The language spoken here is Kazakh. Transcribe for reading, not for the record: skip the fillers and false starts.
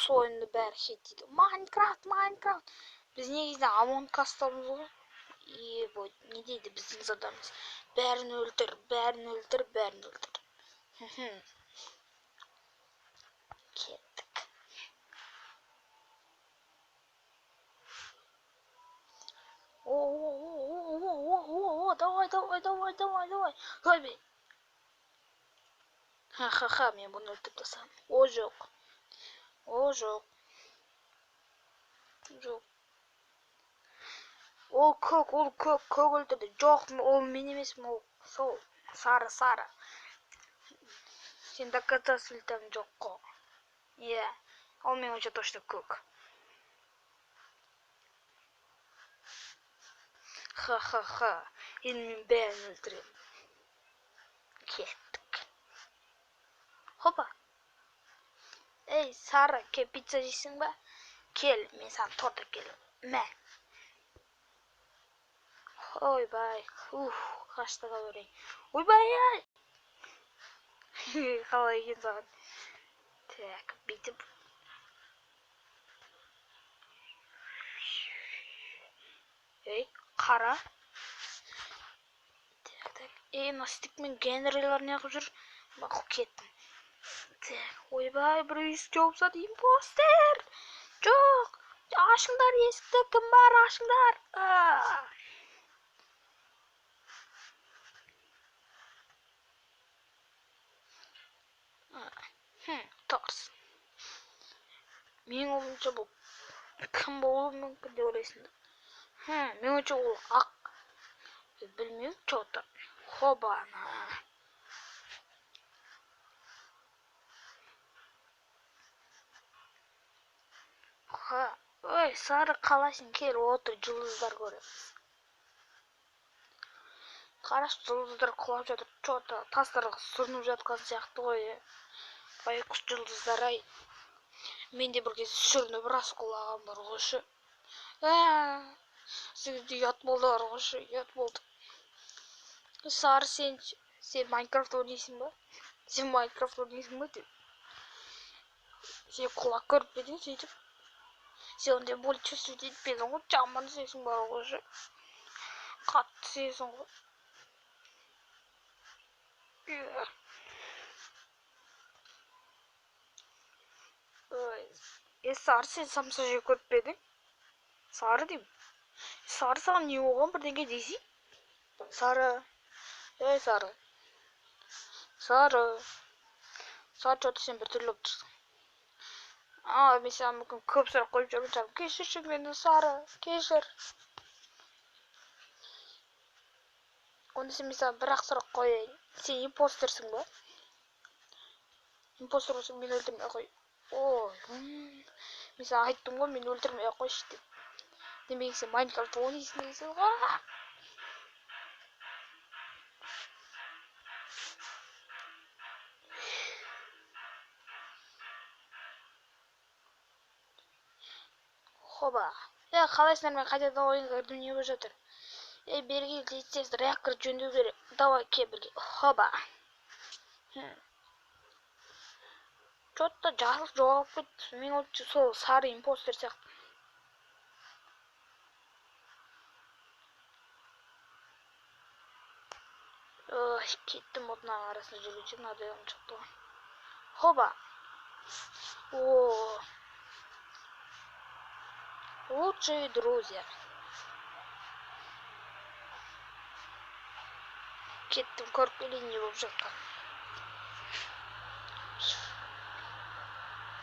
Осы ойынды бәрі хит дейді. Майнкрафт, Майнкрафт. Біз негізінде Among Us'тамыз ғой. И вот не дейді біздің заданиеміз? Бәрін өлтір, бәрін өлтір, бәрін өлтір. Кеттік. О, о, о, о, о, о, о, давай, давай, давай, давай, давай. Ой, ха-ха-ха, мен бұны өлтіріп тастадым. О, жоқ. О, жоқ. Жоқ. Ол көк, ол көк, көк өлтірді. Жоқ, ол мен емеспін, ол сол сары, сары. Сен доказательством жоқ қой. Иә, ол менің ойымша точно көк. Ха-ха-ха, енді мен бәрін өлтіремін. Кеттік. Хопа. Ей, сары, кел, пицца жейсің ба? Кел, мен саған торт әкелемін. Мә. Ойбай, уф, қашты берейін. Ойбай, ай! Қалай екен саған? Так, бүйтіп. Ей, қара. Так, так. Ей, мына стикмен генералдар неғып жүр? Мақұл, кеттім. Так, ойбай, біреу есікті жауып тастады. Импостер! Жоқ! Ашыңдар есікті, кім бар, ашыңдар! Торс. Менің ойымша бұл кім болуы мүмкін деп ойлайсыңдар? Менің ойымша ол ақ. Білмеймін, чё-то. Хобана. Ха, ой, сары қалайсың, кел отыр, жұлдыздар көреміз. Қарашы, жұлдыздар құлап жатыр, чё-то тастарға сүрініп жатқан сияқты ғой, е. Байқұс жұлдыздар ай. Мен де бір кезде сүрініп рас құлаған бар ғой шы. Сізге ұят болды бар ғой шы, ұят болды. Сары, сен Майнкрафт ойнайсың ба? Сен Майнкрафт ойнайсың ба деп? Сен құлап көріп пе едің сөйтіп? Сен ондай боль чувствовать етпедің ғой, жаман сезім бар ғой шы. Қатты сезім ғой. Ой, сары, сен самса жеп көріп пе едің? Сары деймін. Сары, саған не болған, бірдеңе десей? Сары. Ей, сары. Сары. Сары, чё-то сен біртүрлі болып тұрсың. А, мен саған мүмкін көп сұрақ қойып жүрмін шығармын. Кешірші мені, сары, кешір. Онда сен мен саған бір-ақ сұрақ қояйын. Сен импостерсің ба? Импостер болсаң, мені өлтірмей қой. Ой, мен саған айттым ғой, мені өлтірмей ақ қойшы деп. Демек сен Майнкрафт ойнайсың дейсің ғой. Хоба. Е, қалайсыңдар, мен қайтадан ойынға кірдім, не болып жатыр? Ей, бері кел, тез тез реактор жөндеу керек. Давай, кел бірге. Хоба. Чё-то жасыл жоғалып кетті. Мен ойымша сол сары импостер сияқты. Ой, кеттім отының арасында жүргенше мынадай ойын шықты ғой. Хоба. О. Лучшие друзья. Кеттім, көріп келейін не болып жатқан.